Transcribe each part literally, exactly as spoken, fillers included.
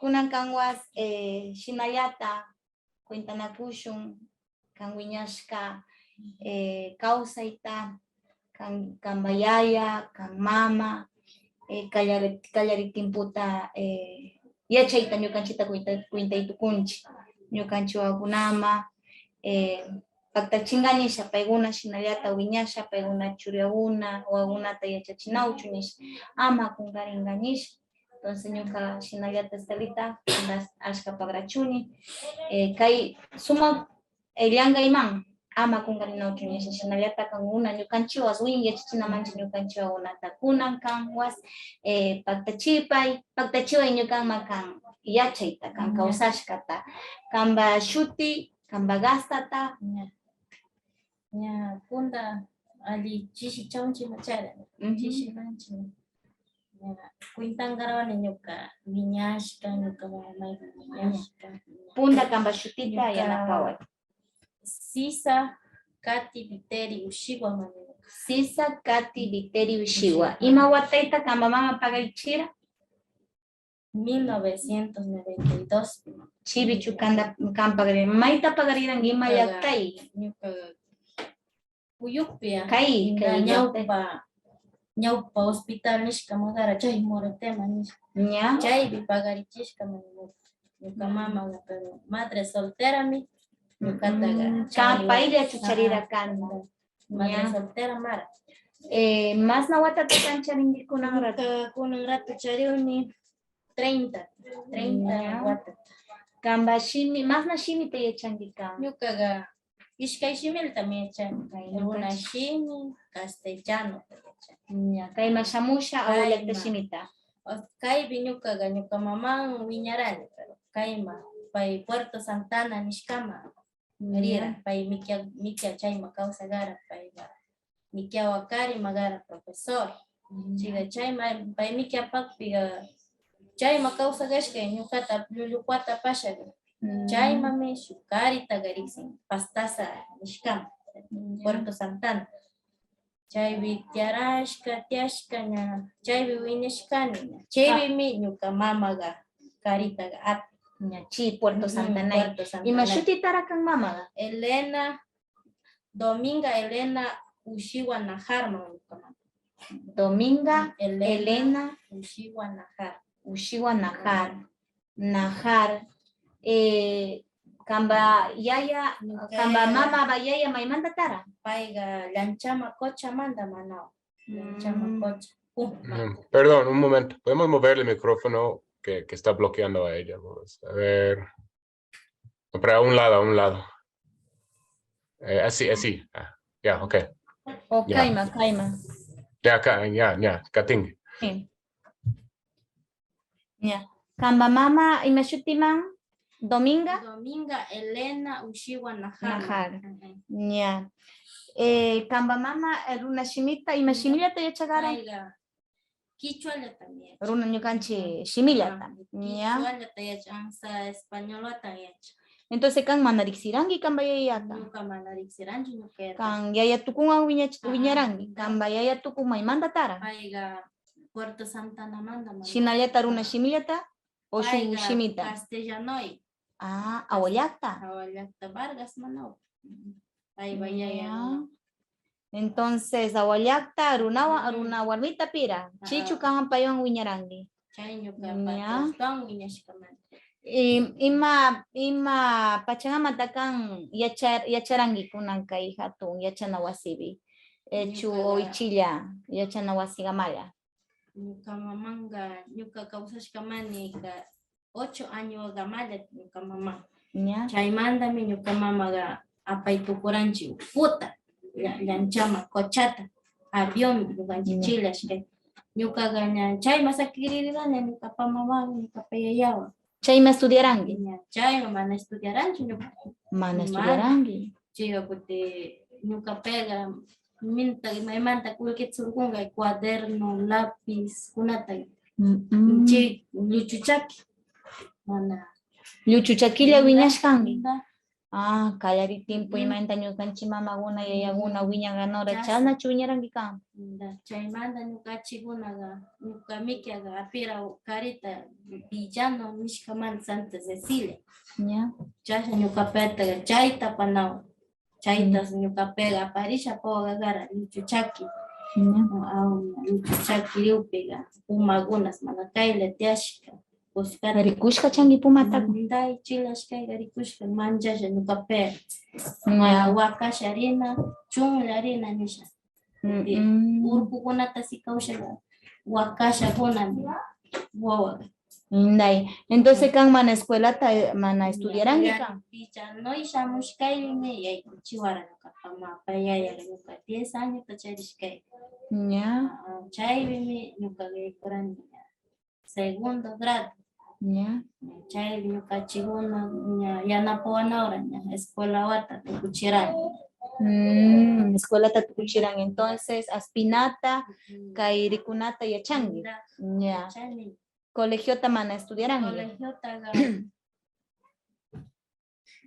Kunan kanwas, eh, shinallata cuentanakushun, kan wiñashka, eh, kawsayta, kan, kanpa yaya, kan mama, eh, kallari-, kallari tiemputa, eh, yachayta ñukanchikta cuenta-, cuentay tukunchik. Ñukanchik wawakunama, eh, paktachinqa nisha, paykuna shinallata wiñasha, paykuna churiyakuna, wawakunata yachachinawchu nisha, ama kunkarinqa nisha. Entonces, ñuka shinallata Estelita, ashka pagrachuni, eh, kay sumaq, eh, llankayman ama kunkarinawchu nisha, shinallata kankuna ñukanchikwas wiñay yachachinamanchik ñukanchik wawakunata kunan kanwas, eh, paktachipay, paktachiway ñukanman kan yachayta, kan kawsashkata, kanpa shuti, kanpa gastata. Ña, ña, punda alli chishi chawchi machara, chishi manchi. Ña, cuentankarawani ñuka wiñashka, ñuka mamayka wiñashka. Punda kanpa shutita yanapaway. Sisa Kati Viteri Ushiwa mani. Sisa Kati Viteri Ushiwa. Ima watayta kanpa mama pagarichira? Mil novecientos noventa y dos. Chivichu kanda, kan pagari-, mayta pagariranki, ima llaqtay? Ñuka Puyukpi, kay, kay ñawpa, ñawpa hospital nishka magara, chay Morotema nishka. Ña. Chaypi pagarichishka mani ñuka mamaga, pero madre solterami ñukataga. Mm, chaywan payllachu charira kani. Madre soltera mara. Eh, masna watata kan charinki kunan rato? Ñuka kunan rato chariuni treinta, treinta watata. Kanpa shimi, masna shimita yachanki kan? Ñukaga ishkay shimillatami yachani, runa shimi, castellanota yachani. Ña, kayman shamusha abuelita shimita. Kaypi ñukaga ñuka maman wiñarani, pero kayman, pay Puerto Santana nishkama rira, pay Mikia, Mikia chayman kawsagara, payga Mikia Wakari magara profesor. Chayga chayman, pay Mikia pakpiga chayman kawsagashka, ñukata llullukuta apashaga. Chaymami shuk karitaga riksin, Pastaza nishkama, Puerto Santana. Chaypi tiyarashka, tiyashka ña, chaypi wiñashkani ña. Chaypimi ñuka mamaga karitaga apin. Ña, chi Puerto Santana. Ima shutitara kan mamaga? Elena, Dominga Elena Ushiwa Najarman ñuka mama. Dominga Elena Ushiwa Najar. Ushiwa Najar. Najar, eh, kanpa yaya, kanpa mamapa yaya maymanta tara? Payga Llanchama Cochamanta manaw. Llanchama Cocha. Mm, perdón, un momento. ¿Podemos mover el micrófono que, que está bloqueando a ella? Vamos a ver. No, pero a un lado, a un lado. Eh, así, así. Ah, ya, ok. O kayman, kayman. Ya, ka-, ya, ya, katinki. Sí. Ña. Kanpa mama, ima shutiman? Dominga? Dominga Elena Ushiwa Najar. Najar. Ña. Eh, kanpa mama, eh, runa shimita, ima shimillata yachagara? Payga kichwallatami yachan. Runa ñukanchik shimillata. Ña. Kichwallata yachan, hasta españolwata yachan. Entonces, kan mana riksiranki kanpa yayata? Ñuka mana riksiranchu, ñuka yayata. Kan yaya tukunwan wiñach-, wiñaranki. Kanpa yaya tukun maymanta tara? Payga Puerto Santanamanta manaw. Shinallata runa shimillata o shuk shimita? Castellanoy. Ah, awa llaqta. Awa llaqta Vargas manaw. Paypa yaya. Entonces, awa llaqta runawa-, runa warmita pira. Chichu kan paywan wiñaranki. Chay ñuka patraswan wiñashkamanta. Ima, ima pachanamanta kan yacha-, yacharanki kunan kay hatun yachana wasipi? Echu o ichilla yachana wasikamalla. Ñuka mamanka, ñuca kawsashkamani ka ocho añokamalla ñuka mama. Ña. Chaymantami ñuka mamaga apay tukuranchik puta, lla-, llanchama cochata, avión, ñukanchik chilashka. Ñukaga ña chayman sakiririraña ñukapa mamawan, ñukapa yayawan. Chayman estudiaranki? Ña, chayman mana estudiaranchu ñuka. Mana estudiaranki. Chayga kuti ñuka pega minta, imaymanta kullkita surkunga, cuaderno, lápiz, kunata. Mm, mm. Chay lluchu chaki. Mana. Lluchu chakilla wiñashkanki. Ah, qallari tiempo, ujú, imaynata ñuqanchik mamakuna, yayakuna, ujú, wiñakanura, chasna. Chasnachu wiñaranki kan? Da, chaymanta ñuqanchikkunaqa, ñuqa mikiaqa apira karita villano nishkamanta Santa Cecilia. Ya. Chasna ñuqapitaqa chayta apanawan. Chaytas, mm, ñuqapiqa aparisha pawaqara lluchu chaki. Ya. Aw, lluchu chaki riupiqa pumakunas mana kaylla tiyashka. Kuskata. Rikushka chanki pumata. Day chilashkayqa rikushka manchasha ñuqapiqa. Ya. Mana wakasha rina, chunlla rina nisha. Mm, mm. Urkukunata sikawshaqa wakashakunami wawaqa. Inday. Entonces, kan mana escuelata, mana estudiaranki kan? Villanoy shamushkaymi yaykuchiwara ñuqapa mapa yayara ñuqa diez añota charishkay. Ya. Ah, chaypimi ñuqa yaykurani segundo grado. Ya. Chaypi ñuqanchikkuna ña yanapawanawra ña escuela wata tukuchirani. Mm, escuelata tukuchiran. Entonces, aspinata, ujú, kay rikunata yachanki. Ya. Yachani. Colegiota mana estudiaranki. Colegiotaqa,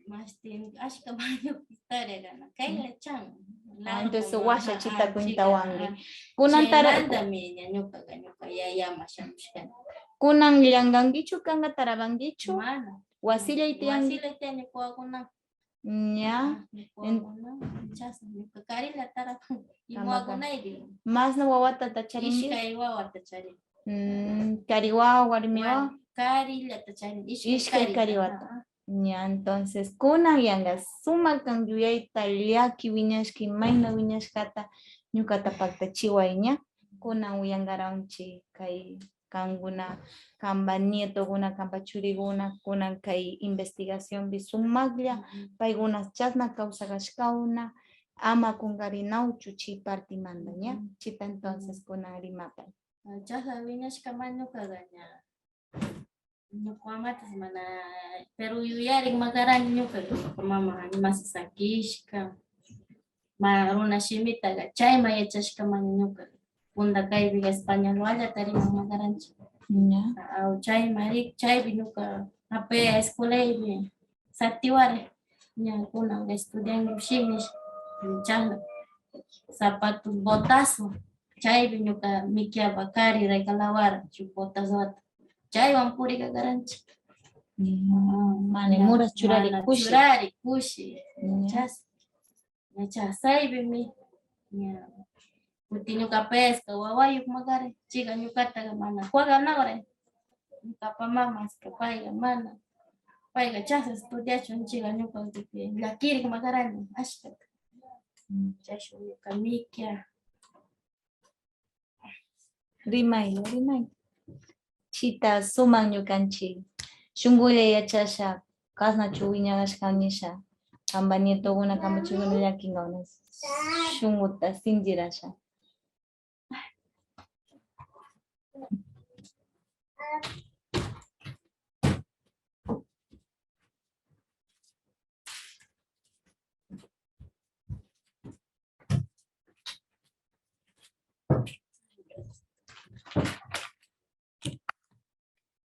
mashti, ashka baño historia gana. Kaylla chan. Ah, entonces, washa chita cuentawanki. Kunantara. Chaymantami ña ñuqaqa, ñuqa yayama shamushkani. Kunan llankankichu, kanqa tarawankichu? Mana. Wasillayta tiyanki? Wasillayta tiyanki, ñuqakuna. Ya. Ñuqakuna, chasna, ñuqa karilla tarawan. Imakunayki. Masna wawata charinki? Ishkay wawata charin. Mm, kari wawa, warmi wawa? Karillata charin. Ishkay kari wata. Ajá. Ña, entonces, kunan yanqa sumaq kan yuyayta llaki wiñashka, imayna wiñashkata ñuqata paktachiway, ña. Kunan uyanqaranchik kay kankuna, kanpa nietokuna, kanpa churikuna, kunan kay investigacionpi sumaqlla, ujú, paykuna chasna kawsakashkakuna ama qunqarinawchu chay partimanta, ña. Ujú. Chita, entonces, ujú, kunan rimapay. Ah, chasna wiñashkamanta ñuqaqa ña ñuqa mamatas mana, pero yuyarin maqarani ñuqa, ñuqa mama animasi sakishka, ma runa shimitaqa chayman yachashkamanta ñuqa. Punta kaypiqa español wallata riman maqaranchik. Ya. Aw, chayman ri, chaypi ñuqa hapay escuelaypi satiwari. Ña kunan estudianki shimish, chasna zapatos botazo. Chaypi ñuqa mikiapa kari regalawara shuk botasota. Chaywan purikakaranchik. Mm, mana muras churari kushi. Churari kushi. Mm. Chas-, ña chasaypimi, ña kuti ñuqapisqa wawayuq maqarin, chayqa ñuqataqa mana jueganawrin. Ñuqapa mamaska payqa mana, payqa chas estudiachun, chayqa ñuqapipi llakirin maqarani ashkata. Mm. Chashna ñuqa mikia. Rimay, rimay. Chita sumaq ñuqanchik. Shunqullan yachasha, kasnachu wiñarashka nisha. Kanpa nietokuna, kanpa churikuna llakinqawan shunquta sinchirasha.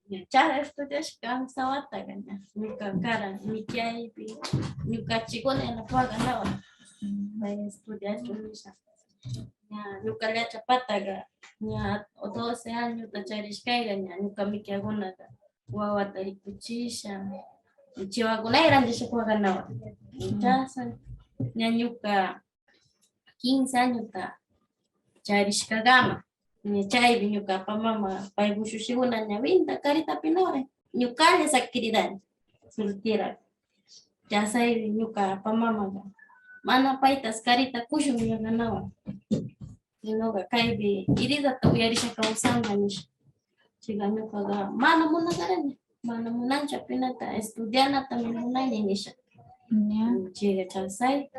Ña, chara estudiashka kamsa wataqa ña, ñuqa karan mikiaypi, ñuqanchikkuna yanapawanqa nawa. Mm. Pay estudiachun nisha. Ña, ñuqa llachapataqa, ña, doce añota charishkayqa, ña, ñuqa mikiakunaqa wawata rikuchisha, chiwakunay rantisha jueganawan. Mm. Chasa, ña, ñuqa quince añota charishkakama, ña chaypi ñuqapa mama, pay bushushikuna ña venta karitapi nawa, ñuqalla sakirirani, soltera. Chasaypi ñuqapa mamaqa, mana paytas karita kushun ñuqanawan. Sinoqa kaypi heridata uyarisha kawsanqa, nisha. Chayqa ñuqaqa mana munarqani, mana munanchu apinata, estudianatami munani, nisha. Ña. Chayqa chasay,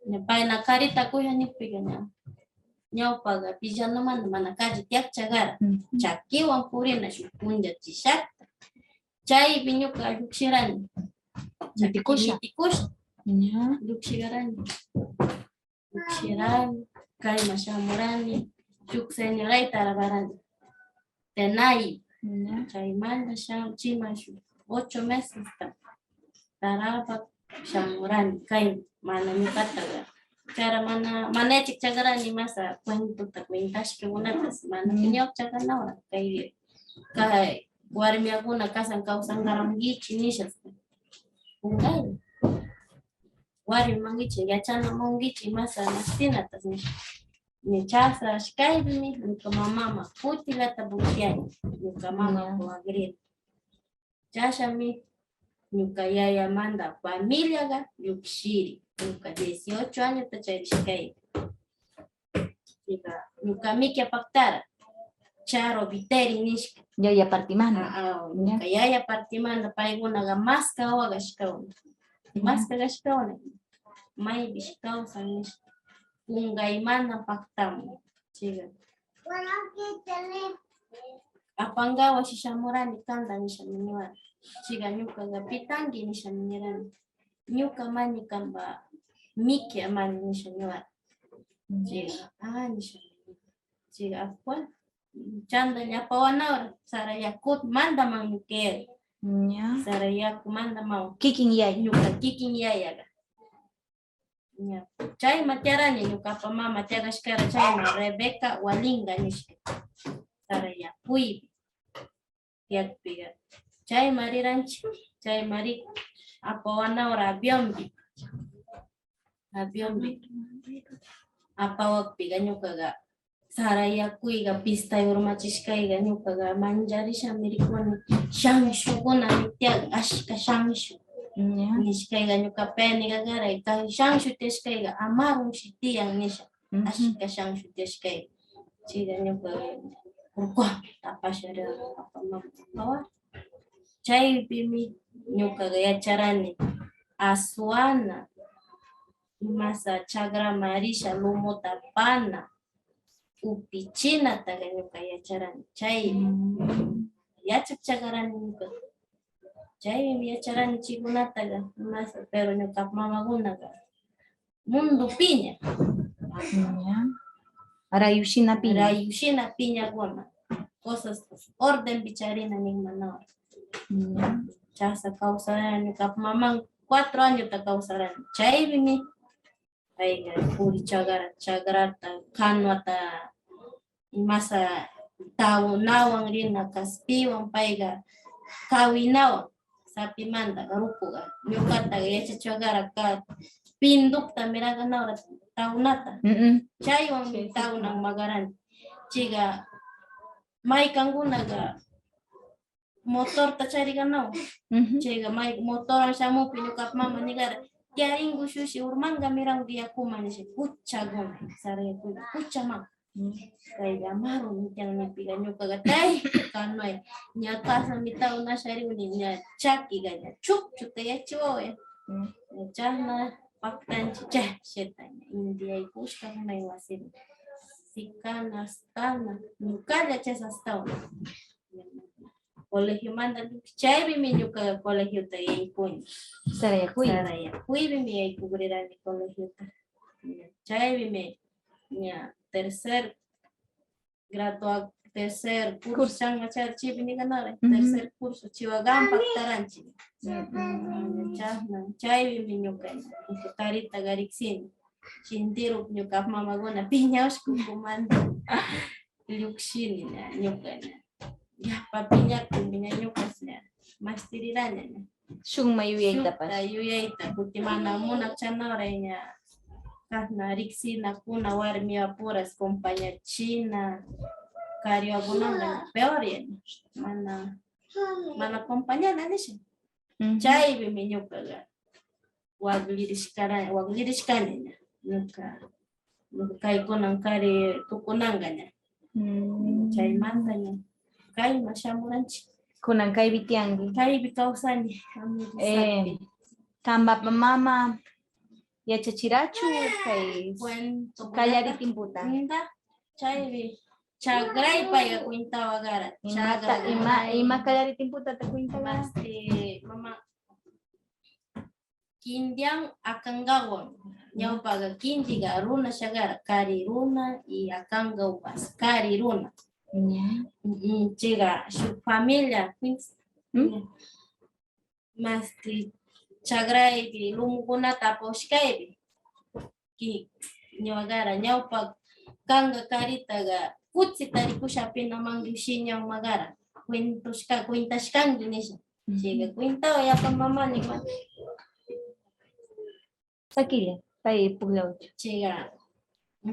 ña payna karita kuyan nikpiqa ña, ñawpaqa villanamanta mana calle tiyaqchaqara, ujú, chakiwan purina shuk punlla chishaqta. Chaypi ñuqa llukshirani. Mitikusha. Mitikusha. Ña. Llukshikarani. Llukshikarani, kayman shamurani, shuk señorayta alabarani. Tenay. Ña. Chaymanta sham-, chayman shuk ocho mesesta tarapa, shamurani kay mana ñuqataqa. Chara mana, mana yachaq chakarani masa cuentota cuentashkakunatas, mana piñaq chakarnawan kay, kay warmikuna kasan kawsanqarankichik nishas. Qunqay. Warmimankichik, yachanamunkichik masa mastinatas nisha. Ña chasashkaypimi ñuqa mamaman kutilata pukllayani, ñuqa mama waqrin. Chashami ñuqa yayamanta familiaqa llukshiri. Ñuqa dieciocho añota charishkaypi. Ñuqa, ñuqa Mikia paktara, Charo Viteri nishka. Yaya partimanta. Ah, ah, ñuqa yaya partimanta paykunaqa maska wawa kashkawan. Maska kashkawan. Maypish kawsan nishka. Qunqaymanta paktamun. Chayqa. Apankawan shamurani kanta nishami niwan. Chayqa ñuqaqa pitanki nishami nirani. Ñuqa mani qampa Mikia mani nishami niwan. Chayqa, ah, nishami. Chayqa, apwa, chanta ña apawanawra, sara yakumanta man ñuqa. Ña. Sara yakumanta man. Kikin yaya. Ñuqa kikin yayaqa. Ña. Chayman tiyarani, ñuqapa mama tiyakashkara chayman, Rebeca Walinga nishka. Sara yakuypi. Yakpiqa. Chayman riranchik, chayman ri-, apawanawra avionpi. Avionpi. Apawaqpiqa ñuqaqa sara yakuyqa pistay urmachishkayqa ñuqaqa manllarishami rikuni. Shanshukuna tiyan, achka shanshu. Ña. Nishkayqa ñuqapa niqaqa, kay shanshu tiyashkayqa amarunshi tiyan nisha. Mhm. Achka shanshu tiyashkayqa. Chayqa ñuqa urqupi apasha rina, apamanta apawa. Chaypimi ñuqaqa yacharani aswana, imasa chakraman risha, lumuta apana, upichinataqa ñuqa yacharani. Chay yachaq chakarani ñuqa. Chaymi yacharani chaykunataqa, imasa, pero ñuqa mamakunaqa mundopiña. Ña. Rayushinapiña. Rayushinapiñakuna. Cosas ordenpi charina ninmanahua. Ña. Chasa kawsarani, ñuqa maman cuatro añota kawsarani. Chaypimi payqa puri chakra, chakrata, canoata, imasa tawnawan rina kaspiwan payqa kawinawan sapimanta rukuqa. Ñuqataqa yachachiwaqraq ka-, pindukta miraqanawra tawnata. Mm, mm. Chaywan tawnan maqarani. Chayqa mayqankunaqa motorta chariqanawan. Mhm. Chayqa may motorwan shamuptin ñuqapa mama niqaraq, "Tiyarinkushushi, urmanqa miranku yakuman", nishi, puchakuna, sara yakuman, puchaman. Mm. Kayqa amaru nikan nipiqa ñuqaqa, "Tay, kanmay, ña kasami tawnasha rikuni, ña chakiqa ña chukchuta yachiwaway." Mm. Ña chayna paktanchik, chay shaytan ña India yaykushka unay wasiman. Sikana, astana, ñuqalla chaysa astawan. Colegiomanta chaypimi ñuqa colegiota yaykuni. Sarayakuy. Sarayakuypimi yaykugrirani colegiota. Chaypimi ña tercer grado, tercer curso, curso. Chayman chayar chaypi nikanara, ujú, tercer curso chiwagan paktaranchik. Mm, mm. Chayna, chaypimi ñuqa ña, ñuqa tarita gariksini. Chintiru ñuqa mamakuna piñashkukumanta. Llukshini ña, ñuqa ña. Yapa piñakumi ña, ñuqas ña. Mashtiriraña ña. Shunma yuyaytapas. Shukta yuyayta, kuti mana munachanaray ña. Kasna riksinakuna warmiwapuras compañachina, kariwakunanqa ña peor ya ña. Mana, mana compañana nisha. Ujú. Chaypimi ñuqaqa waqllirishkara-, waqllirishkani ña. Ñuqa, ñuqa kaykunan kari tukunanqa ña. Mm. Chaymanta ña kayman shamuranchik. Kunan kaypi tiyanki. Kaypi kawsani, eh, Amurrisapi. Kanpa mama yachachirachu kay cuento, kallari timputa? Chaypi chakray payqa cuentawaqara. Imata, chakray. Ima, ima kallari timputata cuentawaqara? Masti, mama, Kindian Akangawan. Ñawpaqa kindiqa runa shaqara, kari runa y Akangapas kari runa. Ña. Mm, chayqa shuk familia, pues. Mm. Masti chakraypi, lumukunata apawashkaypi. Ki-, ñuqara ñawpa kanka karitaqa kutsita rikushapinaman lluqshiñaw maqara. Cuentoshka-, cuentashkanki nisha. Chayqa cuentawa yapa mama niman. Sakilla, pay puklawchu. Chayqa,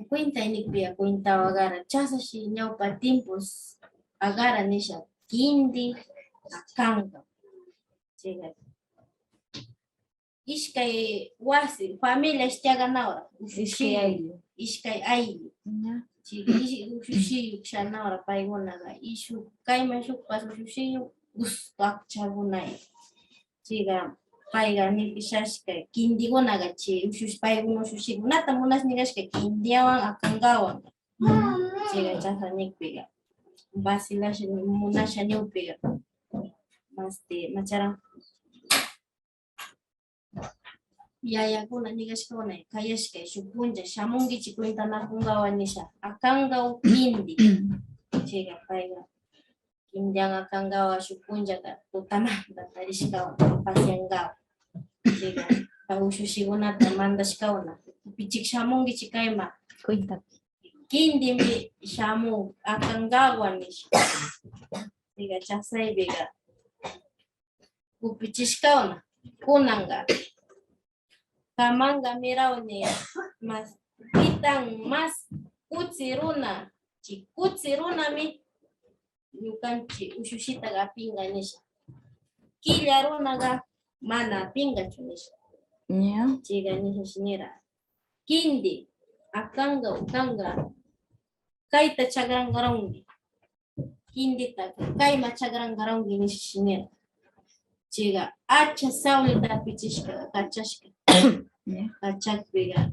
cuentaynikpiqa cuentawa agara, chasashi ñawpa tiempos agara nisha, kinti, akanka. Chayqa, iskay wasi, familia ishtiaganawra, iskay ayllu, iskay ayllu. Chayqa, ish-, ushushiyuq shanawra paykunaqa, ishu, kayman shukpas ushushiyuq, gusto akchakunay. Chayqa, payqa nipishashka, kintikunaqa chay ushush-, paykuna ushushikunata munashña kashka, kintiwan, akankawan. Chayqa, chasañikpiqa, vacilasha, munashañikpiqa, masti, macharan. Yayakuna, ñiqashkakuna, kayashkay, shuk puncha shamunkichik cuentanakunkawan nisha, akankaw kinti. Chayqa, payqa, Kintiwan akankawa shuk punchata tutamanta tarishkawan, paseankawan. Chayqa, pay ushushikunata mandashkawan, kupichik shamunkichik kayman. Cuentapi. Kintimi shamun akankawan, nisha. Chayqa, chasaypiqa, kupichishkawan, kunanqa. Kamanka mirawni mas, pitan mas kutsi runa, chay kutsi runami ñukanchik ushushita apinqa nisha. Killa runaqa mana apinqachu nisha. Ña. Chayqa nishashi nira. Kinti, akanqa, ukanqa, kayta chakranqarunki. Kintita kayman chakranqarunki nishashi nira. Chayqa, acha sawlita apichishka, kachashka. Kachakpiqa,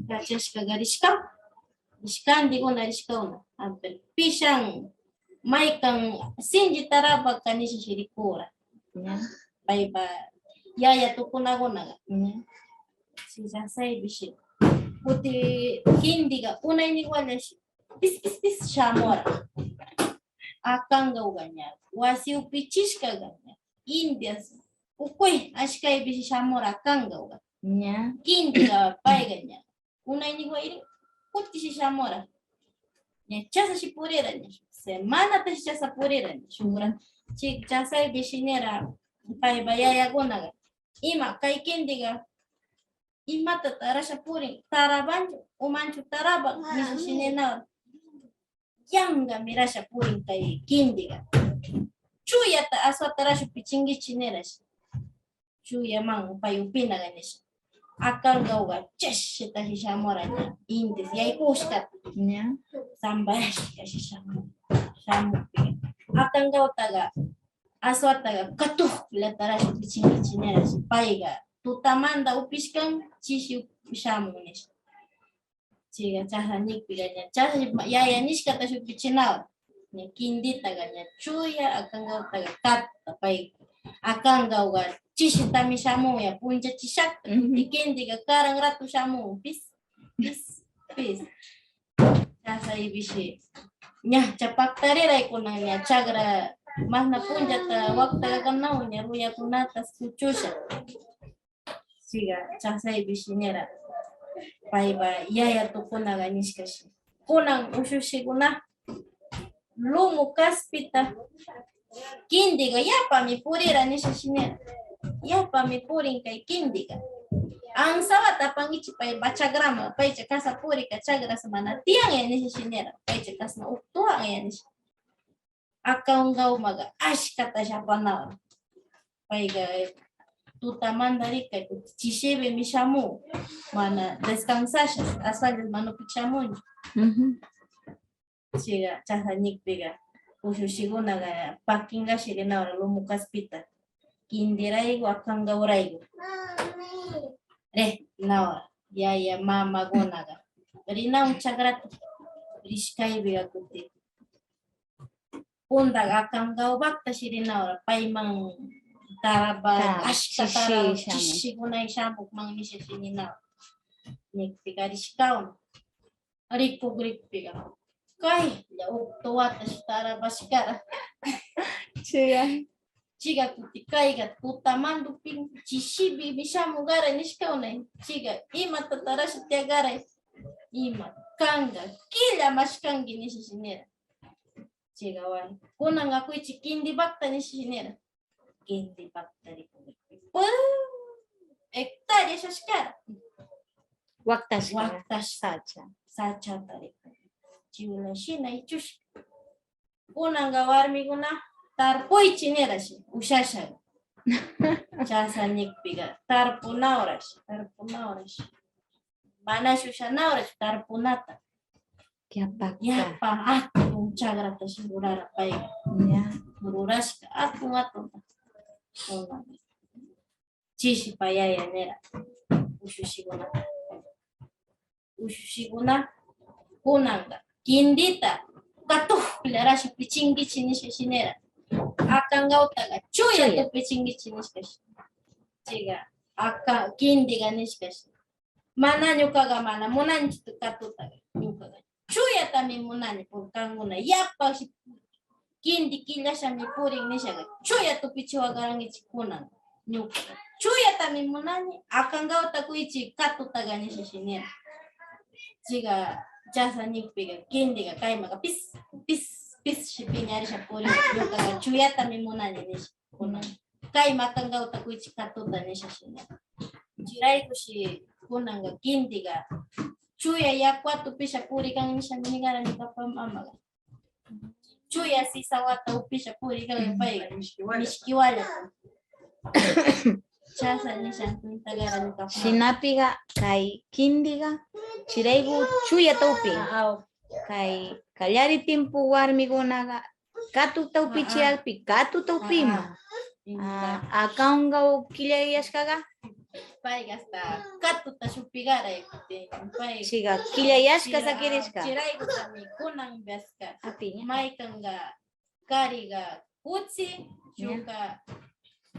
kachashkaqa rishka. Ishkantikuna rishkakuna. Amper, pishan, maykan sinchi tarapaka nishashi rikura. Paypa yaya tukunakunaqa. Sisa saypishi. Kuti kintiqa unayninwanllashi. Pis, pis, pis shamura. Akanqa ukaña, wasi upichishkaqa ña, kintiqa, ukuy, ashkaypishi shamura akanqa uka. Ña. Kintiqa payqa ña, unayninwanri, kutishi shamura. Ña, chasashi purira ña, semanatashi chasa purira ña, shukra. Chay chasaypishi nira, paypa yayakunaqa, ima, kay kintiqa, imata tarasha purin, tarabanchu, umanchu taraban, nishashi ninawan. Yanqa mirasha purin kay kintiqa. Chuyata aswata rashupichinkichik nirashi. Chuyaman pay upinaqa nisha. Akanqa uka chashitashi shamura ña, intis yaykushkata. Ña. Sambayashkashi shamun. Shamuptin. Akanqataqa aswataqa katuqpilata rashupichinkichik nirashi. Payqa tutamanta upishkan, chishi shamun nisha. Chayqa chasa nikpiqa ña, chasa yaya nishkata shupichinawan. Ña kintitaqa ña chuya, akanqataqa katuta pay. Akanqaqa chishitami shamun, ña punchachishakta. Ujú. Y kintiqa karan rato shamun, pis, pis, pis. Chasa ipishi ña chapaktariraykuna ña chakra mana punchata wakta kanawan ña ruyakunata kuchusha. Chayqa chasaypishi nira, paypa yaya tukunaqa nishkashi. Kunan ushushikuna lumu kaspita kintiqa yapami purira nishashi nira. Yapami purin kay kintiqa. Ansawata apankichik paypa chakraman, paycha kasa purika chakras mana tiyan ya nishashi nira. Paycha kasna uktuwan ya nisha. Akanqamanqa ashkatash apanawan. Payqa tutamanta rikay, chishipimi shamun, mana descansasha, aswallas mana upichamunchu. Ujú. Chayqa, chasa nikpiqa, ushushikunaqa pakinqashi rinawan lumu kaspita, kintirayku, akanqawarayku. Re, nawa, yaya, mamakunaqa rinawan chakrata, rishkaypiqa kuti. Punta akanqawpaqta shirinawan payman tarapa, ashka tarapa, chishikunay shamukman nisha shirinawan. Nikpiqa rishkawan. Rikuk rikpiqa. Kaylla uktuwatash tarapashkara. Chayqa. Chiqa kuti kayqa tutamandupi chishibi mishamugaray nishkaunay. Chiqa ima tatarasha tiagaray. Ima kanga killa mashkangi nishishi nira. Chiqa wani kunan akuychi kindibakta nishishi nira. Kindibakta rikuni. Pum hectárea shashkara. Waktashka. Waktashka. Sacha. Sachata rikuni. Chiwla shina ichushka. Kunanqa warmikuna tarpuychi nirashi ushashan. Chasañikpiqa tarpuna horashi tarpuna horashi. Manashi ushana horashi tarpunata. Yapakta. Yapa hatun chakratashi rurara payqa. Ya. Rurashka hatun hatunta. Chishi payaya nira. Ushushikuna. Ushushikuna kunanqa kindita katuqpillarasha pichinkichi nishashi nira. Akanqawtaqa chuya tupichinkichi nishkashi. Chiqa aka kindiqa nishkashi. Mana ñuqaqa mana munanchu katutaqa ñuqaqa. Chuyatami munani, porque qamkuna yapa shi-, kindi killashami purin nishaqa, chuya tupichiwaqarankichik kunan ñuqa. Chuyatami munani, akanqawta kuychi katutaqa nishashi nira. Chiqa chasañikpiqa kindiqa kaymaqa pis, pis, pis shi piñarisha purin, ñuqaqa chuyatami munani nisha. Kunan kay makanqawta kuychi katuta nisha shina. Chiraykushi kunanqa kindiqa chuya yakuwan tupisha purikan nisha niqaran ñuqapa mamaqa. Chuya sisawata upisha purikan payqa. Mishkiwalla. Chasa nishan cuentaqaran ñuqapa mama. Shinapiqa kay kindiqa chirayku chuyata upin. Ah, ah. Kay qallari timpu warmikunaqa katuta upichiyaqpi, katuta upima. Ah, ah. Ah, akanqaw killayashkaqa. Payqa hasta katuta shupiqaray, pay. Chiqa killayashka sakirishka. Chiraykutami kunan viasqa. Apiña. Maykanqa kariqa kutsi, ña. Chuka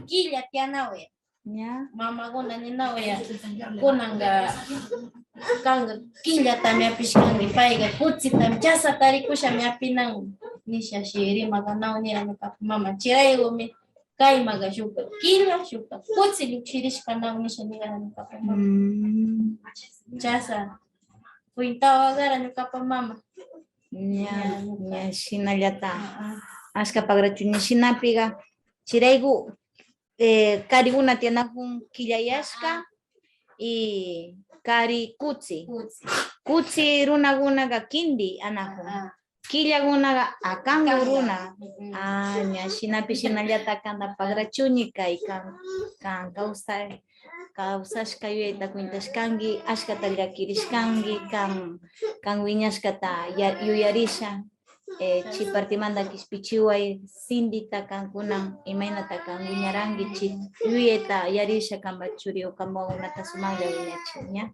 killa tiyanaway. Ña. Mamakuna ninawa ya, kunanqa kanqa killatami apishkanki, payqa kutsitami chasa tarikushami apinan, nishashi rimaqanaw nira ñuqapa mama. Chiraykumi kaymaqa chuka killa, chuka kutsi llukshirishkanaw nisha nira ñuqapa mama. Mm. Chasa cuentawaqara ñuqapa mama. Ña, ña, ña, shinallata. Ah, ah. Ashka pagrachuña shinapiqa, chirayku, eh, karikuna tiyanakun killayashka, ah, y kari kutsi. Kutsi. Kutsi runakunaqa kindi anakun. Ah, ah. Killakunaqa akanku runa. Mm, mm. Ah, ña, shinapi shinallata kanta pagrachuña kay kan, kan kawsay. Kawsashka yuyayta cuentashkanki, ashkata llakirishkanki, kan, kan wiñashkata ya-, yuyarisha, eh, chay partemanta kishpichiway, sintita kankunan, imaynata kan wiñaranki, chay yuyayta yarisha, kanpa churiyu, kanpa wawakunata sumaqlla wiñachin, ña.